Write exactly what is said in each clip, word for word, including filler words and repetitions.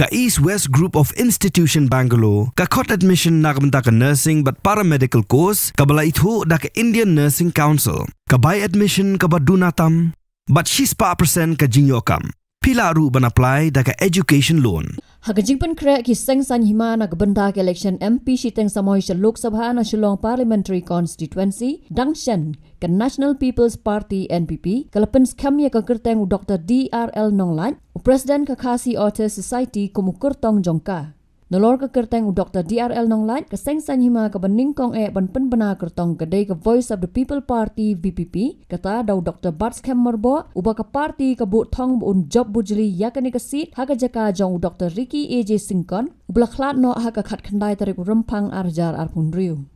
Ka East West Group of Institution Bangalore ka khot admission na ka bynta ka nursing bad paramedical course kaba la ithuh da ka Indian Nursing Council. Ka bai admission kaba duna tam bad shispah percent ka jingïoh kam. Phi lah ruh ban apply da ka education loan. Ha ka jingpynkhreh ki seng saiñ hima na ka bynta ka election M P shiteng samoi sha Lok Sabha na Shillong Parliamentary Constituency, dang shen ka National People's Party N P P ka la pynskhem ïa ka kyrteng u Doctor D R L Nonglait, u President ka Khasi Authors Society, kum u kyrtong jong ka. Nalor ka kyrteng u Doctor D R L Nonglait, ka seng saiñ hima kaba nyngkong eh ban pynbna kyrtong ka dei ka Voice of the People Party, V P P, kata da u Doctor Batskhem Myrboh, uba ka party ka buh thong ba un jop bujli ïa kane ka seat ha ka jaka jong u Doctor Ricky A J Syngkon, uba la khlad noh ha ka khatkhyndai tarik u Rymphang arhajar arphew hynriew.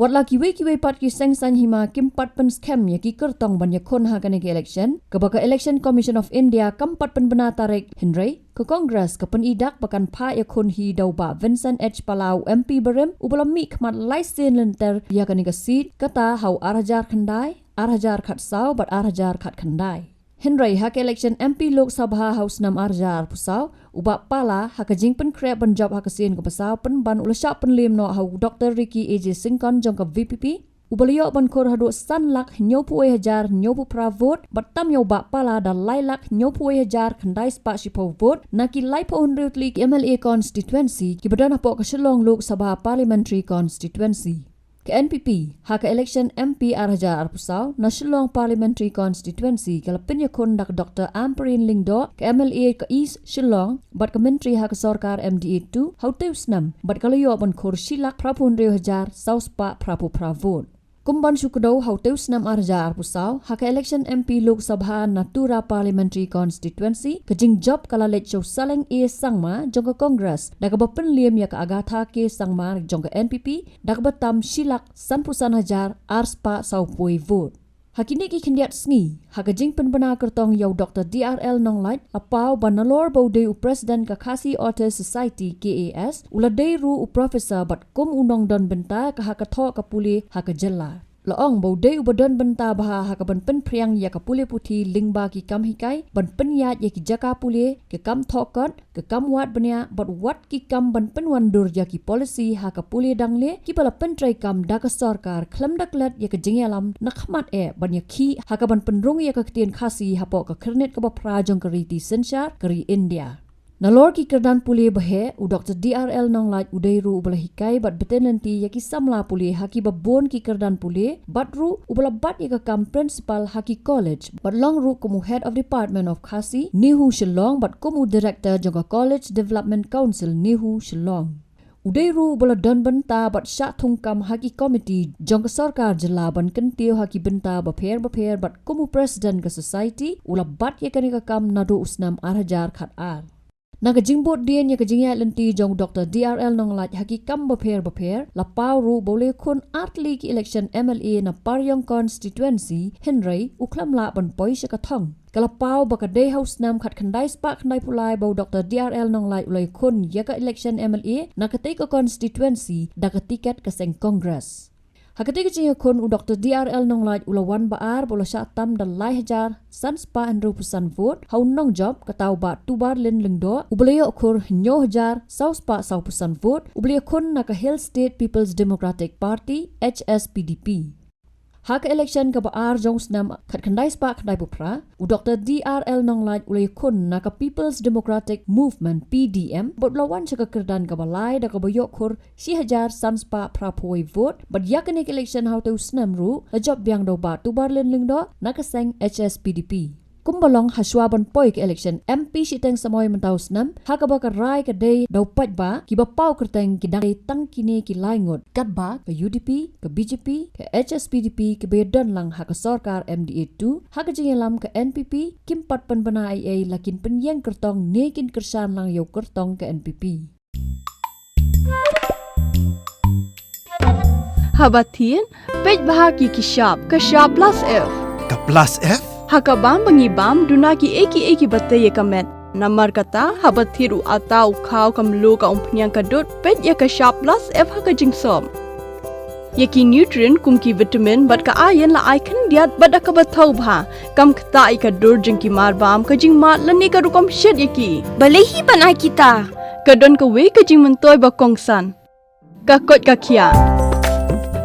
Wat la kiwei kiwei pat ki seng saiñ hima kim pat pynskhem ïa ki kyrtong ban ïakhun ha kane ka election, kaba ka Election Commission of India kam pat pynbna tarik, hynrei ka Congress ka pyni dak ba kan phah ïakhun hi da u Bah Vincent H Pala, u M P barim, uba la mih khmat lai sien lynter ïa kane ka seat, kata ha u arhajar khyndai, arhajar khatsaw bad arhajar khatkhyndai. Hynrei ha ka election M P Lok Sabha ha u snem arhajar arphew saw, u Bah Pala ha ka jingpynkhreh ban jop ha ka sien kaba saw pynban u la shah pynliem noh ha u Doctor Ricky A J Syngkon jong ka V P P, uba la ïoh ban khur haduh san lak hynñiewphew wei hajar hynñiewphew phra vote, bad tam ïa u Bah Pala da lai lak hynñiewphew wei hajar khyndai spah shiphew vote na ki laiphew hynriew tylli ki M L A constituency kiba don hapoh ka Shillong Lok Sabha Parliamentary Constituency. Ka N P P ha ka election M P arhajar arphew saw na Shillong Parliamentary Constituency ka la pynïakhun da ka Doctor Ampareen Lyngdoh, ka M L A ka East Shillong bad ka Myntri ha ka sorkar M D A two ha utei u snem, bad ka la ïoh ban khur shi lak phraphew hynriew hajar saw spah phraphew phra vote. Kum ban shu kdew ha utei u snem arhajar arphew saw, ha ka election M P Lok Sabha na Tura Parliamentary Constituency, ka jingjop ka la leit sha u Saleng A Sangma jong ka Congress, da kaba pynliem ïa ka Agatha K Sangma jong ka N P P da kaba tam shi lak sanphew san hajar ar spah sawphew wei vote. Ha kine ki khyndiat sngi, ha ka jingpynbna kyrtong ïa u Doctor D R L Nonglait, la paw ba nalor ba u dei u President ka Khasi Authors Society, K A S, u la dei ruh u professor bad kum u nongdon bynta ka ha ka thoh ka pule ha ka jylla. La ong ba u dei uba don bynta bha ha kaban pynphriang ïa ka pule puthi lyngba ki kam hikai, ban pynïaid ïa ki jaka pule, ki kam thoh kot, ki kam wad bniah, bad wat ki kam ban pynwandur ïa ki policy ha ka pule dang leh, kiba la pyntreikam da ka sorkar khlem da klet ïa ka jingïalam na khmat eh ban ïakhih ha kaban pynrung ïa ka ktien Khasi hapoh ka khyrnit kaba phra jong ka riti synshar ka ri India. Nalor ki kyrdan pule ba heh, u Doctor D R L Nonglait u dei ruh uba la hikai bad bteng lynti ïa ki samla pule ha kiba bun ki kyrdan pule, bad ruh uba la bat ïa ka kam principal ha ki college, bad long ruh kum u Head of Department of Khasi, NEHU Shillong, bad kum u Director jong ka College Development Council, NEHU Shillong. U dei ruh uba la don bynta bad shah thungkam ha ki komiti jong ka sorkar jylla ban kyntiew ha ki bynta bapher bapher, bad kum u President ka Society, u la bat ïa kane ka kam naduh u snem arhajar khatar. Na ka jingbud dien ïa ka jingïaid lynti jong u Doctor D R L Nonglait ha ki kam bapher bapher, la paw ruh ba u la ïakhun artylli ki election M L A na Pariong Constituency, hynrei u khlem lah ban poi sha ka thong. Ka la paw ba ka dei ha u snem khatkhyndai spah khyndaiphew lai ba u Doctor D R L Nonglait u la ïakhun ïa ka election M L A na katei ka constituency da ka tiket ka seng Congress. Ha katei ka jingïakhun, u Doctor D R L Nonglait u la wan ba ar, ba u la shah tam da lai hajar san spah hynriewphew san vote, ha u nongjop, kata u Bah Tubarlin Lyngdoh, uba la ïoh khur hynñiew hajar saw spah sawphew san vote, uba la ïakhun na ka Hill State People's Democratic Party, H S P D P. Ha ka election kaba ar jong u snem khatkhyndai spah khyndaiphew phra, u Doctor D R L Nonglait u la ïakhun na ka People's Democratic Movement, P D M, bad u la wan sha ka kyrdan kaba lai da kaba ïoh khur shi hajar san spah phraphew wei vote, bad ïa kane ka election ha utei u snem ruh, la jop biang da u Bah Tubarlin Lyngdoh na ka seng H S P D P. Kumba long hashwa ban poi ka election M P shiteng samoi mynta u snem, ha kaba ka rai ka dei da u paidbah, kiba paw kyrteng ki dang dei tang kine ki lai ngut, katba ka U D P, ka B J P, ka H S P D P, kiba ïadon lang ha ka sorkar M D A two, ha ka jingïalam ka N P P, kim pat pynbna ei ei, la kin pynïeng kyrtong ne kin kyrshan lang ïa u kyrtong ka N P P. Haba thied, peit bha ki ki shap, ka shap plus F. Ka plus F? Ha ka bam ba ngi bam, duna ki ei ki ei kiba tei ïa ka met. Namar kata, haba thied u atta, u khaw, ka mluh, ka umphniang, ka dud, peit ïa ka shap plus F ha ka jingsop. Ïa ki nutrient kum ki vitamin bad ka iron la ai khyndiat bad da kaba thaw bha. Kam ktah ïa ka dur jong ki marbam, ka jingmad lane ka rukom shet ïa ki. Balei hi ban ai kita? Ka don kawei ka jingmyntoi ba kongsan. Ka koit ka khiah.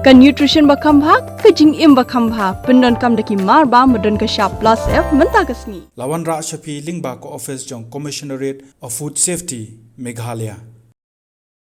Ka nutrition ba kham bha, ka jingim ba kham bha, pyndonkam da ki mar ba, ba don ka shap plus F mynta ka sngi. La wanrah sha phi lyngba ka office jong Commissionerate of Food Safety, Meghalaya.